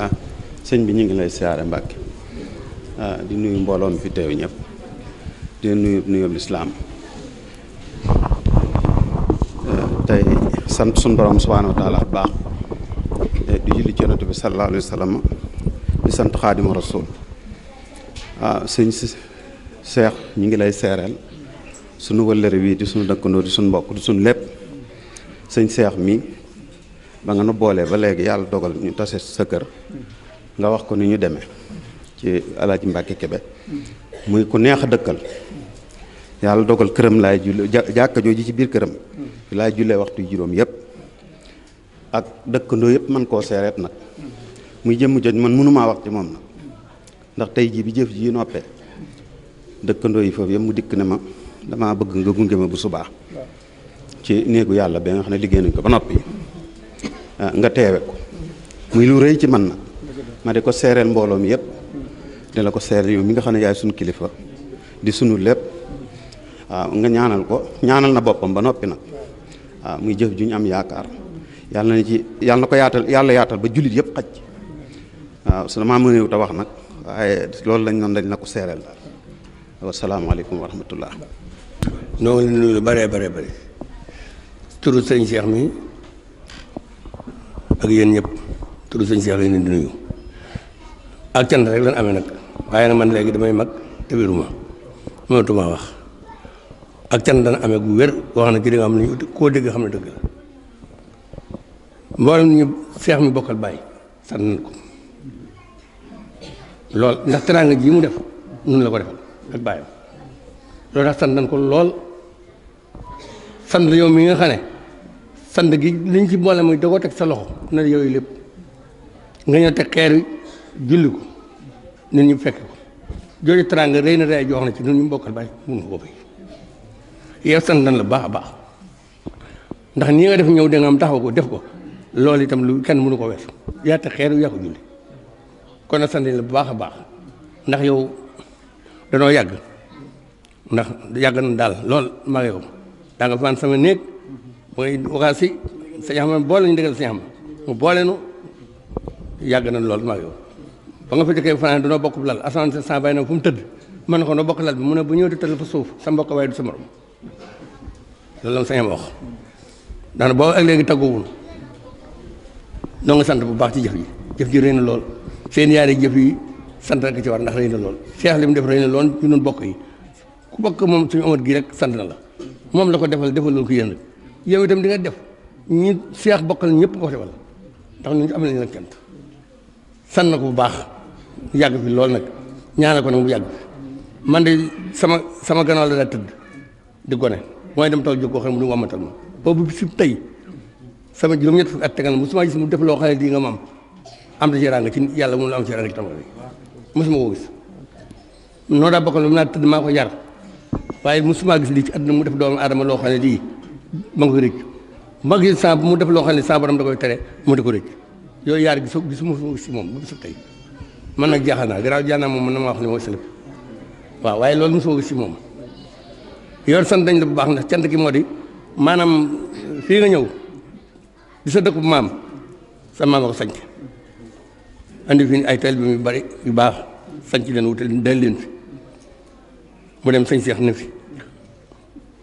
bisimilah sëñ bi ñu ngi lay siyaare Mbàkke di nuyu mbooloo mi fi teew ñëpp di nuyu nuyoo lislaam tey sant suñu borom subhaanahu wa taala bu baax di julli ci yonent bi sallallahu alayhi wa sallam di sant xaadimu rasul sëñ Seex ñu ngi lay seereel sunu wëllëre wii di sunu dëkkandoo di sunu mbokk di sunu lépp sëñ Seex mi ba nga nu boolee ba léegi yàlla dogal ñu tase sa kër nga wax ko ni ñu demee ci Alaaji Mbàkke Kebe muy ku neex a dëkkal yàlla dogal këram laay julle jàkka jooju ci biir këram laay jullee waxtu juróom yëpp ak dëkkandoo yëpp man koo seereet nag muy jëmm joj man mënumaa wax ci moom nag ndax tey jii bi jëf ji noppee dëkkandoo yi foofu yëpp mu dikk ne ma damaa bëgg nga gunge ma bu subaa ci néegu yàlla ba nga xam ne liggéey nañ ko ba noppi nga teewe ko muy lu rëy ci man nag ma di ko seereel mbooloo mi yëpp di la ko seereel yow mi nga xam ne yaay sunu kilifa di sunu lépp waaw nga ñaanal ko ñaanal na boppam ba noppi nag waaw muy jëf ju ñu am yaakaar yàlla na ko yaatal ba jullit yëpp xaj waaw su damaa mënewu te wax nag waaye loolu lañ noonu dañ la ko seereel daal wasalaamaaleykum wa rahmatullah. noo ngi nuyu lu bare turu sëñ Cheikh mi ak yéen ñëpp turu sëñ Cheikh lañ leen di nuyu ak cant rek lan amee nag waaye nag man léegi damay mag te wéruma mënatuma wax ak cant dana amee gu wér boo xam ne ki di nga xam ne koo dégg xam ne dëgg la mboolem ñu Cheikh mi bokkal bàyyi sant nañ ko lool ndax teraanga ji mu def nun la ko defal ak bàyyam loolu tax sant nañ ko lool sant yow mi nga xam ne sant gi liñ ci boole muy dogoo teg sa loxo na yooyu lépp nga ñëw teg xeer wi julli ko nit ñu fekk ko jooju teraanga rëy na rëy joo xam ne ci ñun ñu bokkal bàyyi mun ko fay yow sant nañ la baax a baax ndax nii nga def ñëw da nga am taxaw ko def ko loolu itam lu kenn mënu ko wees yaa teg xeer wi yaa ko julli kon nag sant nañ la bu baax a baax ndax yow danoo yàgg ndax yàgg na daal lool maa yow daa nga fan sama néeg mooy waxaa si sa xam boole ñu dëggal sa xam mu boole nu yàgg na lool maa yow ba nga fa jëkkee fanaan danoo bokk lal asamaan sa bay na fu mu tëdd mën na ko noo bokk lal bi mu ne bu ñëw di tëdd fa suuf sa mbokk waaye du sa morom loolu la sa xam wax ndax boo ak léegi tagguwul noo nga sant bu baax ci jëf ji rëy na lool seen yaari jëf yi sant rek ci war ndax rëy na lool Cheikh li mu def rëy na lool ñu noon bokk yi ku bokk moom suñu amat gi rek sant na la moom la ko defal loolu ko yéen rek yow itam di nga def ñi Cheikh bokkal ñëpp ko defal ndax ñu am nañ la kent sant na ko bu baax yàgg fi lool nag ñaanal ko nag mu yàgg man de sama gannaaw la daa tëdd di gone mooy dem tool jóg koo xam ne mu du wamatal ma boobu bi si tey sama juróom-ñett fukki at tegal mosuma gis mu def loo xam ne di nga ma am na ci ràng ci yàlla mënu la am ci ràng ci tam mosuma koo gis noo daa bokkal lu mu naa tëdd maa ko yar waaye mosuma gis lii ci àdduna mu def doomu aadama loo xam ne lii ma nga koy rëcc ma gis sa mu def loo xam ne sa borom da koy tere mu di ko rëcc yooyu yaar gisuma si moom bu gisu tey man nag jaaxal naa garaaw jaaxal naa moom mën na ma wax ne mooy sëlëb waaw waaye loolu mosuma gis si moom yor sant dañ la bu baax ndax cant gi moo di maanaam fii nga ñëw di sa dëkku maam sa maam a ko sanc andi fi ay taalibe yu bari yu baax sanc leen wutal dal leen fi mu dem sëñ Seex ne fi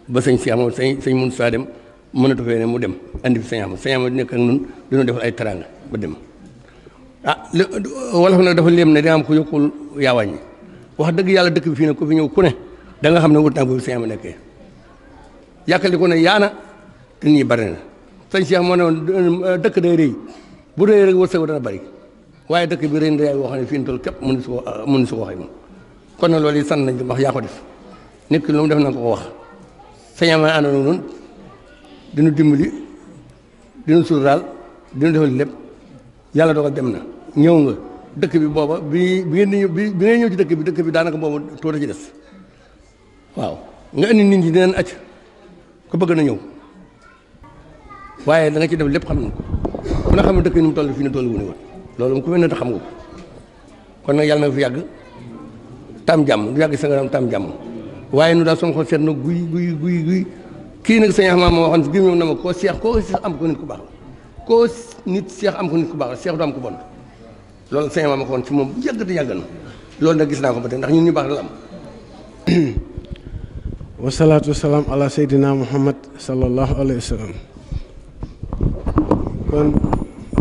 ba sëñ Seex moom sëñ mun saa dem mënatu fee ne mu dem andi fi sëñ Ama nekk ak nun dañoo defal ay teraanga ba dem wolof nag dafa léem ne dina am ko yokkul yaa wàññi wax dëgg yàlla dëkk bi fii nag ku fi ñëw ku ne da nga xam ne wut naa boobu sëñ Ama nekkee yàkkali ko ne yaana te nii bari na sëñ Seex moo ne woon dëkk day rëy bu rëy rek wërsëg dana bari waaye dëkk bi rëy na yaay boo xam ne fii toll képp mënu su ko xayma kon nag loolu yi sant nañ ko wax yaa ko def nit ki lu mu def na ko wax sëñ Ama àndoon ak noonu dinu dimbali dinu suturaal dinu defal lépp yàlla dogal dem na ñëw nga dëkk bi booba bi ngay ñëw ci dëkk bi daanaka boobu tuuti ci des waaw nga indi nit ñi dinañ acc ko bëgg na ñëw waaye da nga ci def lépp xam nañ ko ku ne xam ne dëkk yi ni mu toll fii ne toll wu ne woon loolu mu ku mel ne xam nga ko kon nag yàlla na fi yàgg tam jàmm du yàgg sa nga tam jàmm waaye nu daal sama xol seet na guy kii nag sëñ Axma ma waxoon si gim na ma koo seex koo seex am ko nit ku baax la koo nit seex am ko nit ku baax la seex du am ko bon loolu sëñ ma ko woon ci moom bu yàgg te yàgg na loolu nag gis naa ko ba tey ndax ñun ñu baax la am. wasalaatu wasalaam ala seydina muhammad sallallahu alayhi wa sallam. kon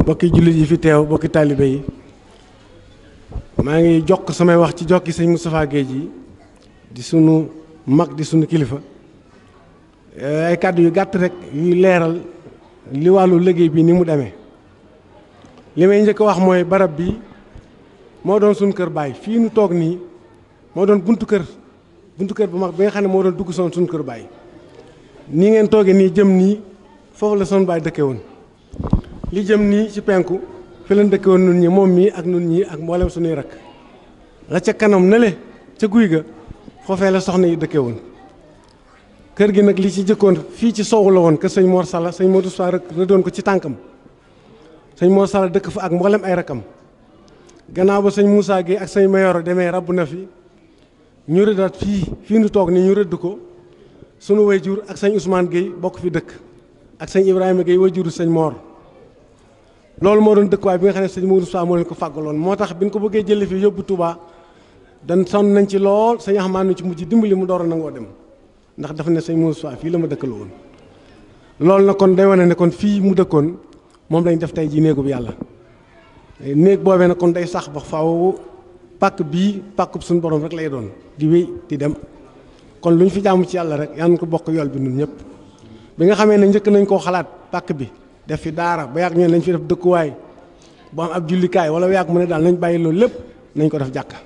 bokki jullit yi fi teew bokki taalibe yi maa ngi jokk samay wax ci jokki sëñ Moustapha Guèye ji di sunu mag di sunu kilifa ay kàddu yu gàtt rek yuy leeral li wàllu liggéey bi ni mu demee li may njëkk a wax mooy barab bi moo doon sunu kër baay fii nu toog nii moo doon buntu kër bu mag bi nga xam ne moo doon dugg soon sunu kër baay nii ngeen toogee nii jëm nii foofu la sunu baay dëkke woon li jëm nii ci penku fi leen dëkke woon nun ñi moom mii ak nun ñii ak mboolem sunuy rakk la ca kanam nale ca guy ga foofee la soxna yi dëkke woon kër gi nag li ci jëkkoon fii ci sowu la woon kër sëñ Mor Salla sëñ Modou Sow rëddoon ko ci tànkam sëñ Mor Salla dëkk fa ak mboolem ay rakkam gannaaw ba sëñ Moussa Guèye ak sëñ Mayoro demee rabb na fi ñu rëddaat fii nu toog nii ñu rëdd ko sunu wayjur ak sëñ Ousmane Guèye bokk fi dëkk ak sëñ Ibrahima Guèye wayjuru sëñ Mor loolu moo doon dëkkuwaay bi nga xam ne sëñ Modou Sow moo leen ko fàggaloon moo tax bi ñu ko bëggee jëlee fii yóbbu Touba dan sonn nañ ci lool sëñ Axmaan ci mujj dimbali mu door a nangoo dem ndax dafa ne sëñ Modou Sow fii la ma dëkkaloo woon loolu na kon day wane ne kon fii mu dëkkoon moom lañ def tey jii néegub yàlla néeg boobee nag kon day sax ba faaw pàkk bii pàkkub suñu borom rek lay doon di wéy di dem kon lu ñu fi jaamu ci yàlla rek yal na ko bokk yool bi nun ñëpp bi nga xamee ne njëkk nañ koo xalaat pàkk bi def fi daara ba yàgg ñoom nañ fi def dëkkuwaay bu am ab jullikaay wala yàgg mu ne daal nañ bàyyi loolu lépp nañ ko def jàkka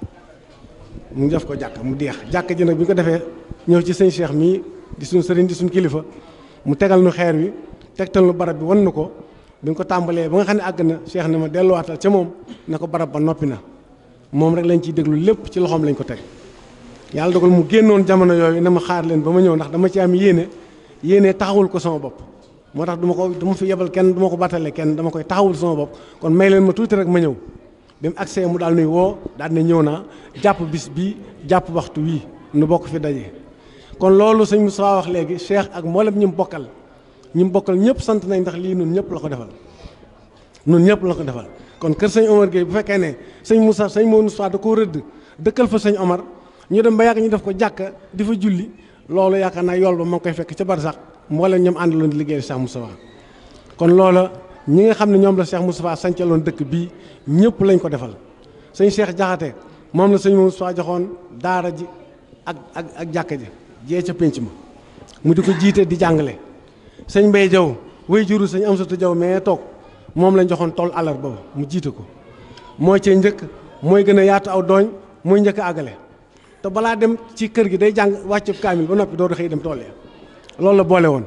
mu def ko jàkka mu deex jàkka ji nag bi ñu ko defee ñëw ci sëñ Cheikh mii di suñu sëriñ di suñu kilifa mu tegal nu xeer wi tegtal nu barab bi wan nu ko bi nga ko tàmbalee ba nga xam ne àgg na Cheikh ne ma delluwaatal ca moom ne ko barab ba noppi na moom rek lañ ciy déglu lépp ci loxoom lañ ko teg yàlla dogal mu génnoon jamono yooyu ne ma xaar leen ba ma ñëw ndax dama ci am yéene taxawul ko sama bopp moo tax du ma fi yebal kenn du ma ko battale kenn dama koy taxawul sama bopp kon may leen ma tuuti rek ma ñëw bi mu agsee mu daal nuy woo daal ne ñëw naa jàpp bis bii jàpp waxtu wii nu bokk fi daje kon loolu sëñ Moussa wax léegi Cheikh ak mboolem ñi mu bokkal ñëpp sant nañ ndax lii nun ñëpp la ko defal kon kër sëñ Omar Guèye bu fekkee ne sëñ Moussa da koo rëdd dëkkal fa sëñ Omar ñu dem ba yàgg ñu def ko jàkka di fa julli loolu yaakaar naa yool ba ma ngi koy fekk ca barsax mboolem ñoom àndaloon di liggéeyal Cheikh Moustapha kon loola ñi nga xam ne ñoom la Cheikh Moustapha sancaloon dëkk bii ñëpp lañ ko defal sëñ Cheikh Jaxate moom la sëñ Moustapha joxoon daara ji ak jàkka ji jee ca pénc ma mu di ko jiite di jàngale sëñ Mbay Jaw way juru sëñ Amsatu Jaw mais toog moom lañ joxoon tool àllarba ba mu jiite ko mooy cee njëkk mooy gën a yaatu aw dooñ mooy njëkk a àggale te balaa dem ci kër gi day jàng wàccub kaamil ba noppi doo xëy dem tool ya loolu la boole woon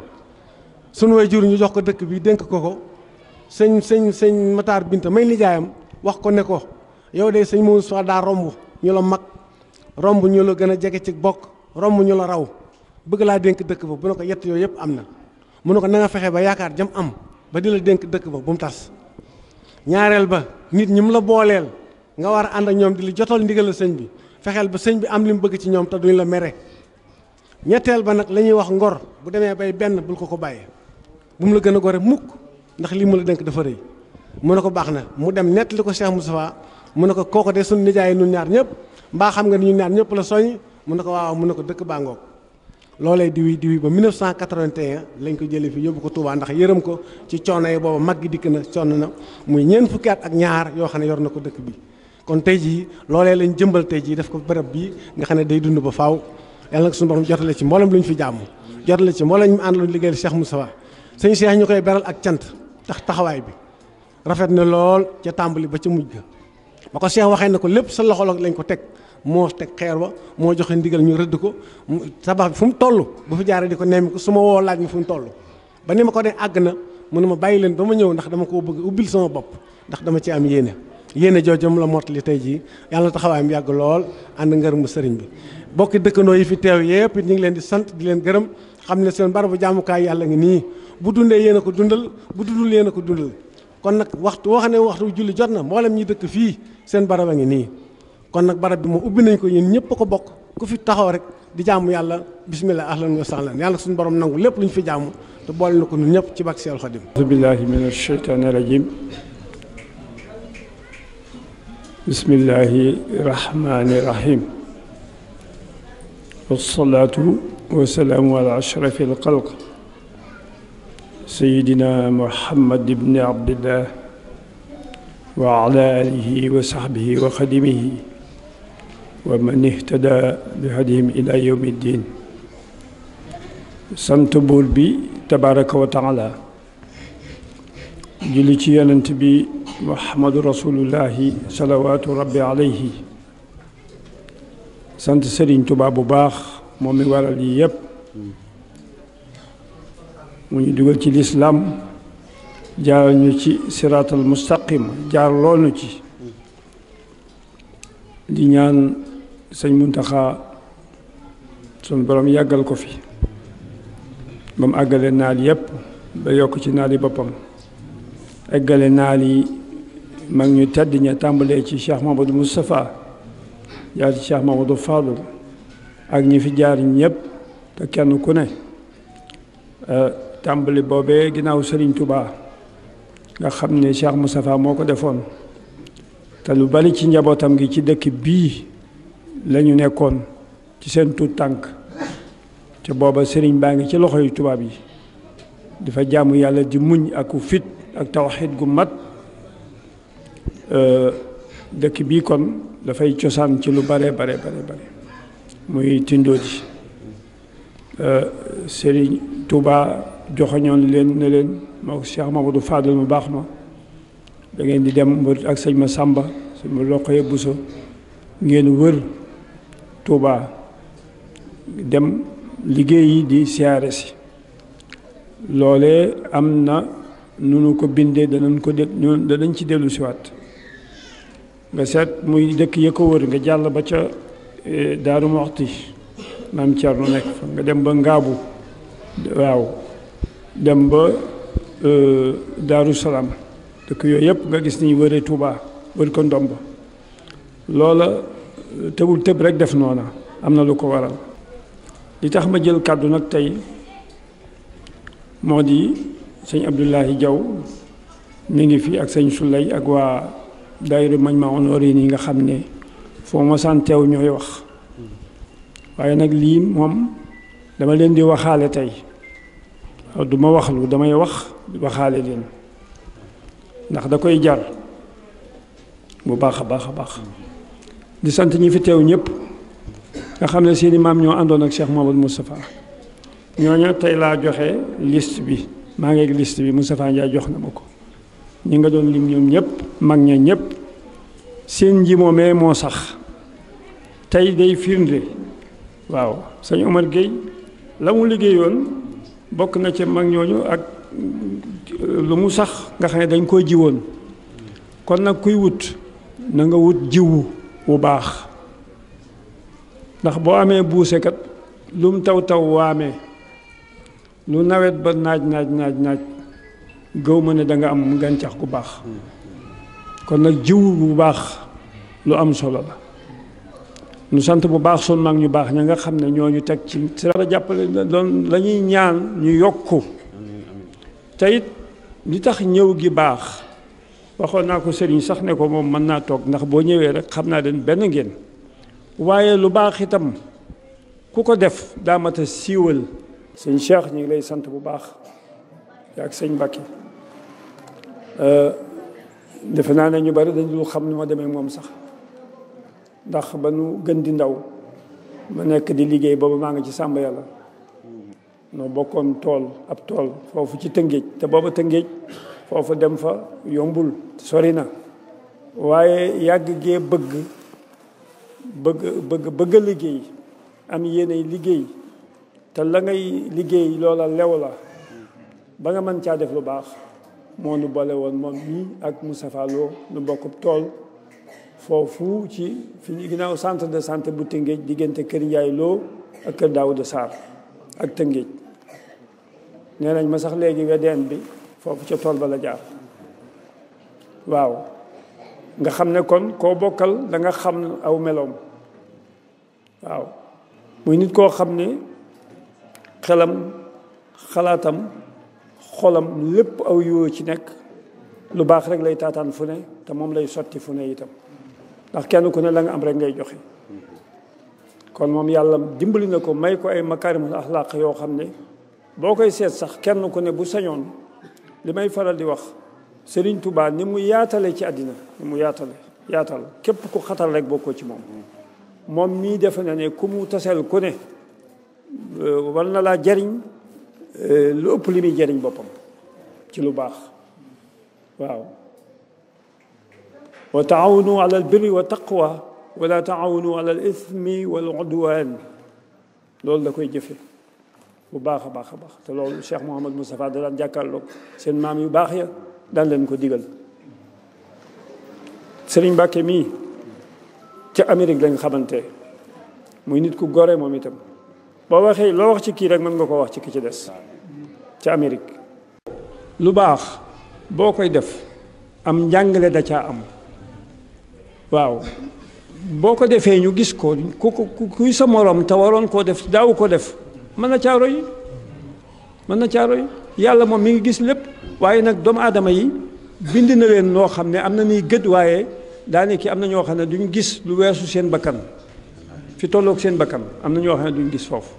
sunu way juru ñu jox ko dëkk bi dénk ko sëñ Matar Binta may nijaayam wax ko ne ko yow de sëñ Moussa daa romb ñu la mag romb ñu la gën a jege ci bokk romb ñu la raw bëgg laa dénk dëkk ba bu ne ko yett yooyu yëpp am na mu ne ko na nga fexe ba yaakaar jëm am ba di la dénk dëkk ba bu mu tas ñaareel ba nit ñi mu la booleel nga war a ànd ak ñoom di li jotal ndigal la sëñ bi fexeel ba sëñ bi am li mu bëgg ci ñoom te duñ la mere ñetteel ba nag la ñuy wax ngor bu demee bay benn bul ko bàyyee bu mu la gën a gore mukk ndax lii mu la dénk dafa rëy mu ne ko baax na mu dem nettali ko Cheikh Moustapha mu ne ko kooko de suñu nijaay nun ñaar ñëpp mbaa xam nga ni ñun ñaar ñëpp la soññ mu ne ko waaw mu ne ko dëkk baa ngoog loolee diwi ba 1981 lañ ko jëlee fi yóbbu ko Touba ndax yërëm ko ci coono yi booba mag gi dikk na sonn na muy ñeent fukki at ak ñaar yoo xam ne yor na ko dëkk bi kon tey jii loolee lañ jëmbal tey jii def ko bërëb bii nga xam ne day dund ba faaw yàlla nag suñu borom jotale ci mboolem lu ñu fi jàmm jotale ci mboolem ñu àndaloon liggéeyal Cheikh Moustapha sëñ Cheikh ñu koy beral ak cant taxawaay bi rafet na lool ca tàmbali ba ca mujj ga ba ko Cheikh waxee ne ko lépp sa loxo lañ ko teg moo teg xeer wa moo joxe ndigal ñu rëdd ko tabax bi fu mu toll bu fi jaaree di ko nemmi ko su ma woo laaj ma fu mu toll ba ni ma ko dee àgg na mu ne ma bàyyi leen ba ma ñëw ndax dama koo bëgg ubbil sama bopp ndax dama ci am yéene jooju mu la mottali tey jii yàlla taxawaayam yàgg lool ànd ngërëmu sëriñ bi bokki dëkkandoo yi fi teew yëpp it ñu ngi leen di sant di leen gërëm xam ne seen barabu jaamukaay yàlla ngi nii bu dundee yéen a ko dundal bu dundul yéen a ko dundal kon nag waxtu woo xam ne waxtu julli jot na mboolem ñi dëkk fii seen barab a ngi nii kon nag barab bi moom ubbi nañ ko yéen ñëpp a ko bokk ku fi taxaw rek di jaamu yàlla bismillah ahlan wa sahlan yàlla suñu borom nangu lépp lu ñu fi jaamu te boole na ko ñun ñëpp ci bak Seexul Xadim auzu billahi mina shaytaani rajim bismillahi rahmani rahim wasalaatu wasalaamu ala ashrafi alxalq sayidina muhammad ibni abdillah wa ala alihi wa sahbihi wa xadimihi wa man ihtada bi hadihim ila yawmi ddin sant buur bi tabaraka wa taala julli ci yonent bi muhammadu rasulullahi salawaatu rabbi alayhi sant Sëriñ Tuubaa bu baax moom mi waral yi yépp mu ñu dugal ci lislaam jaaral ñu ci siraatal mustaqim jaar lool nu ci di ñaan sëñ Muntaxa sun borom yàggal ko fi ba mu àggale naal yépp ba yokk ci naal yi boppam eggale naal yi mag ñu tedd ña tàmbalee ci Cheikh Mamadou Moustapha jaar ci Cheikh Mamadou Fadul ak ñi fi jaar ñépp te kenn ku ne tàmbali boobee ginnaaw Sëriñ Tuubaa nga xam ne Cheikh Moustapha moo ko defoon te lu bari ci njabootam gi ci dëkk bii lañu nekkoon ci seen tuut tànk te booba sëriñ baa ngi ci loxoy tubaab yi dafa jaamu yàlla di muñ ak fit ak tawxiid gu mat dëkk bii kon dafay cosaan ci lu bare bare muy Tindodi sëriñ Tuubaa joxoñoon leen ne leen moo Cheikh Mamadou Fadal mu baax ma da ngeen di dem ak sëñ ma Sàmba sëñ ma Roqaya Buso ngeen wër Tuubaa dem liggéey yi di siyaare si loolee am na nu nu ko bindee danañ ci dellu siwaat nga seet muy dëkk ya ko wër nga jàll ba ca Daaru Muxti maam Cerno nekk fa nga dem ba Ngaabu waaw dem ba Daaru Salaam dëkk yooyu yëpp nga gis ni wëree Tuubaa wër ko ndomb loola tëbul tëb rek def noona am na lu ko waral li tax ma jël kàddu nag tey moo di sëñ Abdoulahi Jaw mi ngi fi ak sëñ Sulay ak waa daayira Majmahun Nurayni nga xam ne foo ma santeew ñooy wax waaye nag lii moom dama leen di waxaale tey waaw du ma waxlu damay waxaale leen ndax da koy jar bu baax a baax di sant ñi fi teew ñëpp nga xam ne seeni maam ñoo àndoon ak Cheikh Mamadou Moustapha ñooñu tey laa joxe liste bi maa ngi ak liste bi Moustapha Ndiaye jox na ma ko ñi nga doon lim ñoom ñëpp mag ña ñëpp seen nji moomee moo sax tey day firnde waaw sëñ Omar Gueye la mu liggéeyoon bokk na ci mag ñooñu ak lu mu sax nga xam ne dañ koo jiwoon kon nag kuy wut na nga wut jiwu bu baax ndax boo amee buuse kat lu mu taw waamee lu nawet ba naaj gëw ma ne da nga am gàncax gu baax kon nag jiwu bu baax lu am solo la nu sant bu baax sun mag ñu baax ña nga xam ne ñoo ñu teg ci sira jàppale doon la ñuy ñaan ñu yokku te it li tax ñëw gi baax waxoon naa ko sëriñ sax ne ko moom mën naa toog ndax boo ñëwee rek xam naa leen benn ngeen waaye lu baax itam ku ko def daa mat a siiwal sëñ Cheikh ñu ngi lay sant bu baax ak sëñ Mbacke defe naa ne ñu bari dañ dul xam ni ma demee moom sax ndax ba nu gën di ndaw ma nekk di liggéey booba maa ngi ci Sàmba Yàlla noo bokkoon ab tool foofu ci Tëngéej te booba Tëngéej foofu dem fa yombul sori na waaye yàgg gee bëgg a liggéey am yéenay liggéey te la ngay liggéey loola lew la ba nga mën caa def lu baax moo nu boole woon moom mii ak Moustapha Lo nu bokk tool foofu ci fi ñu ginnaaw centre de santé bu Tëngéej diggante kër Ndiaye Lo ak kër Daouda Sarr ak Tëngéej nee nañ ma sax léegi wedeen bi foofu ca tool ba la jaar waaw nga xam ne kon koo bokkal da nga xam aw meloom waaw muy nit koo xam ne xelam xalaatam xolam lépp aw yoo ci nekk lu baax rek lay taataan fu ne te moom lay sotti fu ne itam ndax kenn ku ne la nga am rek ngay joxe kon moom yàlla dimbali na ko may ko ay makaarimul axlaaq yoo xam ne boo koy seet sax kenn ku ne bu sañoon li may faral di wax Serigne Touba ni mu yaatale ci àddina ni mu yaatal képp ku xatal rek bokkoo ci moom mii defe na ne ku mu taseel ku ne war na laa jariñ lu ëpp li muy jariñ boppam ci lu baax waaw wa taawanu ala al birri wa taqwa wala taawanu ala al ithmi wal udwan loolu da koy jëfe bu baax a baax a baax te loolu Cheikh Mouhamad Moustapha da daan jàkkaarloog seen maam yu baax ya daan leen ko digal Serigne Mbacke mii ca Amérique lañ xamante muy nit ku gore moom itam boo waxee loo wax ci kii rek mën nga ko wax ci ki ci des ca Amérique lu baax boo koy def am njàngale da caa am waaw boo ko defee ñu gis ko kuy sa morom te waroon koo def daaw ko def mën na caa roy yàlla moom mi ngi gis lépp waaye nag doomu aadama yi bind na leen noo xam ne am na ni gët waaye daanaka am na ñoo xam ne duñ gis lu weesu seen bakkan fi tolloog seen bakkan am na ñoo xam ne duñ gis foofu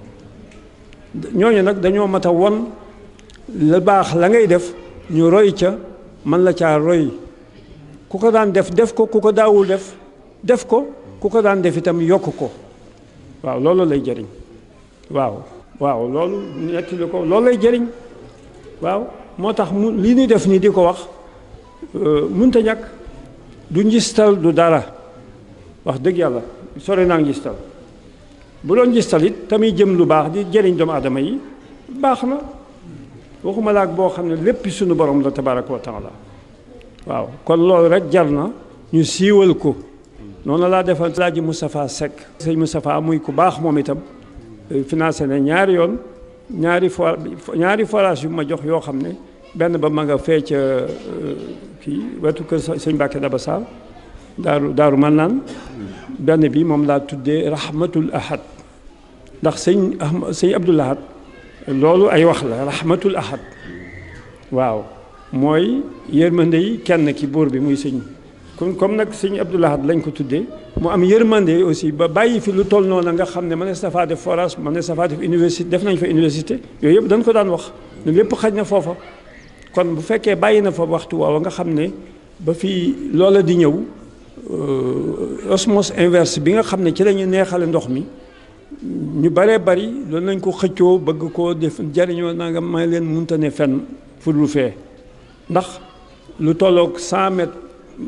ñooñu nag dañoo mat a won la baax la ngay def ñu roy ca man la caa roy ku ko daan def ko ku ko daawul def ko ku ko daan def itam yokk ko waaw loolu lay jëriñ waaw loolu nettali ko loolu lay jëriñ waaw moo tax li ñuy def nii di ko wax mënta ñàkk du njistal du dara wax dëgg yàlla sore naa njistal bu doon njistal it tamit jëm lu baax di jëriñ doomu aadama yi baax na waxuma laak boo xam ne lépp suñu borom la tabaraka wa taala waaw kon loolu rek jar na ñu siiwal ko noonu laa defal Alaaji Moustapha Seck sëñ Moustapha muy ku baax moom itam financé na ñaari yoon ñaari forage yu ma jox yoo xam ne benn ba ma nga fee ca kii wetu kër sëñ Mbàkke Daba Sarr daaru man naan benn bi moom laa tuddee rahmatul ahad ndax sëñ Abdul Ahad loolu ay wax la rahmatul ahad waaw mooy yërmande yi kenn ki buur bi muy sëñ comme nag sëñ Abdul Ahad lañ ko tuddee mu am yërmande aussi ba bàyyi fi lu toll noonu nga xam ne mënees na faa def forage mënees na faa def université def nañ fa université yooyu yëpp dañ ko daan wax ne lépp xaj na foofa kon bu fekkee bàyyi na fa waxtu waaw nga xam ne ba fii loola di ñëw osmose inverse bi nga xam ne ci la ñu neexale ndox mi ñu baree bari loolu nañ ko xëccoo bëgg koo def jariñoo na nga may leen munta ne fenn fu dul fee ndax lu tolloog 100 mètres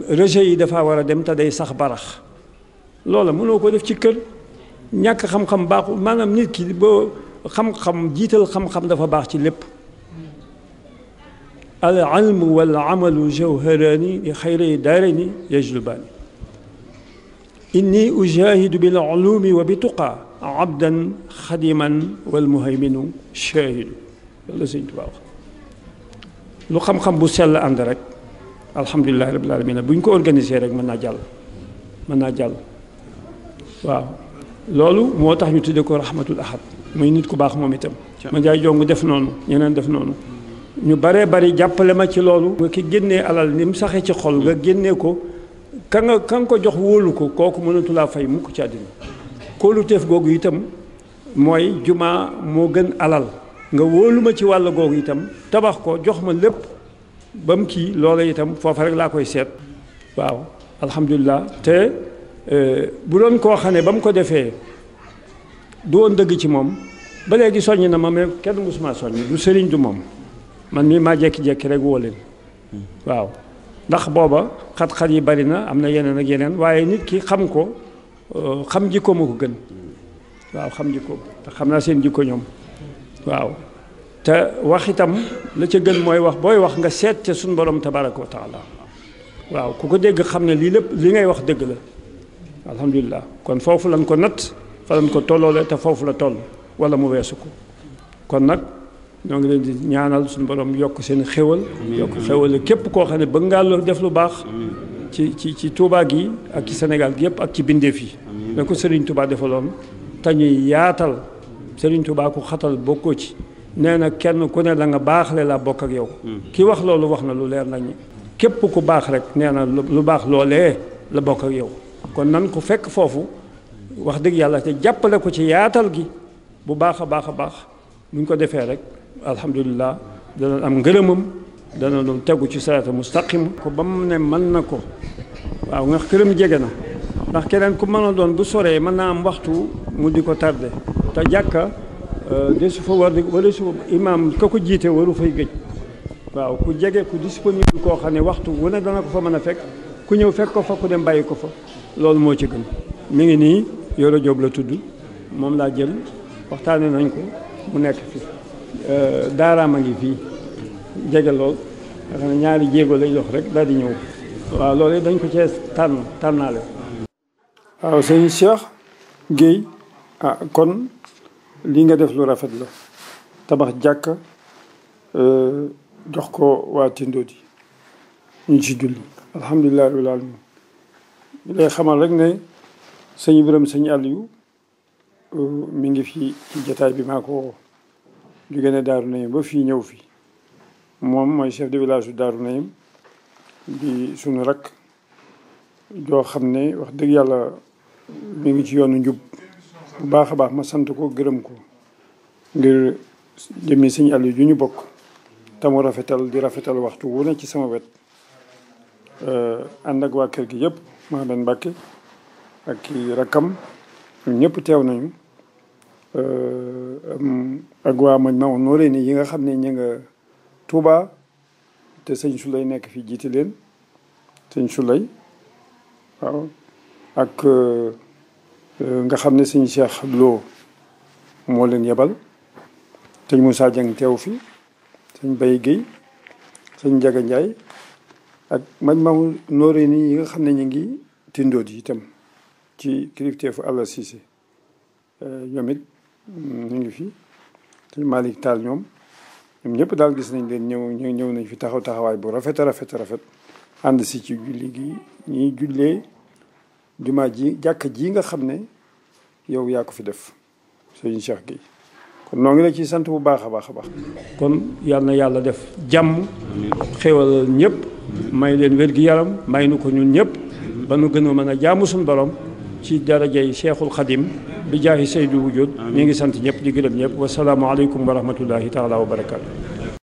rejet yi dafa war a dem te day sax barax loola mënoo ko def ci kër ñàkk xam-xam baaxul maanaam nit ki boo xam-xam jiital xam-xam dafa baax ci lépp al ilmu wal amalu jawharani li xayri daarayni yajlubaani inni ujahidu bil ulumi wa bi tuqa abdan xadiman wal muhayminu shahidu loolu la Sëñ Tuubaa wax lu xam-xam bu sell ànd rek alhamdulilahi rabbil alamin bu ñu ko organisé rek mën naa jàll waaw loolu moo tax ñu tudde ko rahmatul ahad muy nit ku baax moom itam ma jaay jong def noonu ñeneen def noonu ñu baree bari jàppale ma ci loolu nga ki génnee alal ni mu saxee ci xol nga génnee ko ka nga ko jox wóolu ko kooku mënatulaa fay mukk ci àddina kóoluteef googu itam mooy jumaa moo gën alal nga wóolu ma ci wàll googu itam tabax ko jox ma lépp ba mu kii loola itam foofa rek laa koy seet waaw alhamdulilah te bu doon koo xam ne ba mu ko defee du woon dëgg ci moom ba léegi soññ na ma mais kenn musuma soññ du sëriñ du moom man mii maa jekki-jekki rek woo leen waaw ndax booba xat-xat yi bari na am na yeneen ak yeneen waaye nit ki xam ko xam jikko ma ko gën waaw xam jikko te xam naa seen jikko ñoom waaw te wax itam la ca gën mooy wax booy wax nga seet ca suñu borom tabaraka wa taala waaw ku ko dégg xam ne lii lépp li ngay wax dëgg la alhamdulilah kon foofu lañ ko natt fa lañ ko tolloole te foofu la toll wala mu weesu ko kon nag ñoo ngi leen di ñaanal suñu borom yokk seen xéwal yokk xéwal képp koo xam ne bëgg ngaa def lu baax ci Touba gi ak ci Sénégal gi yëpp ak ci bindeef yi da ko Serigne Touba defaloon te ñuy yaatal Serigne Touba ku xatal bokkoo ci nee na kenn ku ne la nga baaxle la bokk ak yow ki wax loolu wax na lu leer nañ képp ku baax rek nee na lu baax loolee la bokk ak yow kon nan ko fekk foofu wax dëgg yàlla te jàppale ko ci yaatal gi bu baax a baax a baax buñ ko defee rek alhamdulilah dana am ngërëmam dana doon tegu ci siraatal mustaqim ko ba mu ne mën na ko waaw nga këram jege na ndax keneen ku mën a doon bu soree mën naa am waxtu mu di ko tardé te jàkka de su fa wala su imaam ka ko jiite waru fay gëj waaw ku jege ku disponible koo xam ne waxtu wu ne dana ko fa mën a fekk ku ñëw fekk ko fa ku dem bàyyi ko fa loolu moo ci gën mi ngi nii Yoro Diop la tudd moom laa jël waxtaane nañ ko mu nekk fi daaraam a ngi fii jege lool nga xam ne ñaari jéego lay dox rek daal di ñëw waaw loolu dañ ko cee tànnaale waaw sëñ Cheikh Guèye kon lii nga def lu rafet la tabax jàkka jox ko waa Tindodi ñu ci julli alhamdulilah rabbil alamin ñu lay xamal rek ne sëñ Ibrahima sëñ Aliou mi ngi fii ci jataay bi maa ko jóge ne Daaru Nayim ba fii ñëw fi moom mooy chef de village bu Daaru Nayim di suñu rakk joo xam ne wax dëgg yàlla mi ngi ci yoonu njub bu baax a baax ma sant ko gërëm ko ngir jëmmi sëñ Aliou ju ñu bokk tamu rafetal di rafetal waxtu wu ne ci sama wet ànd ak waa kër gi yëpp maa ben Mbàkke ak ki rakkam ñun ñëpp teew nañu ak waa Majmahun Nurayni yi nga xam ne ñu nga Touba te sëñ Souley nekk fi jiite leen sëñ Souley waaw ak nga xam ne sëñ Cheikh Lo moo leen yebal sëñ Moussa Dieng teew fi sëñ Baye Guèye sëñ Ndiaga Ndiaye ak Majmahun Nurayni yi nga xam ne ñu ngi Tindodi itam ci kilifteefu Alla Cissé ñoom it ñu ngi fi sëñ Malick Tall ñoom ñëpp daal gis nañ leen ñëw nañ fi taxawaay bu rafet a rafet a rafet ànd si ci julli gi ñiy jullee jumaa ji jàkk ji nga xam ne yow yaa ko fi def sëñ Cheikh Guèye kon noo ngi la ciy sant bu baax a baax a baax. kon yal na yàlla def jàmm xéwal ñëpp may leen wér-gi-yaram may nu ko ñun ñëpp ba nu gën a mën a jaamu suñu borom ci darajay Cheikhul Khadim bi jaahi Seydou Wujud mi ngi sant ñëpp di gërëm ñëpp wasalaamualeykum wa rahmatullahi taala wa barakaatu.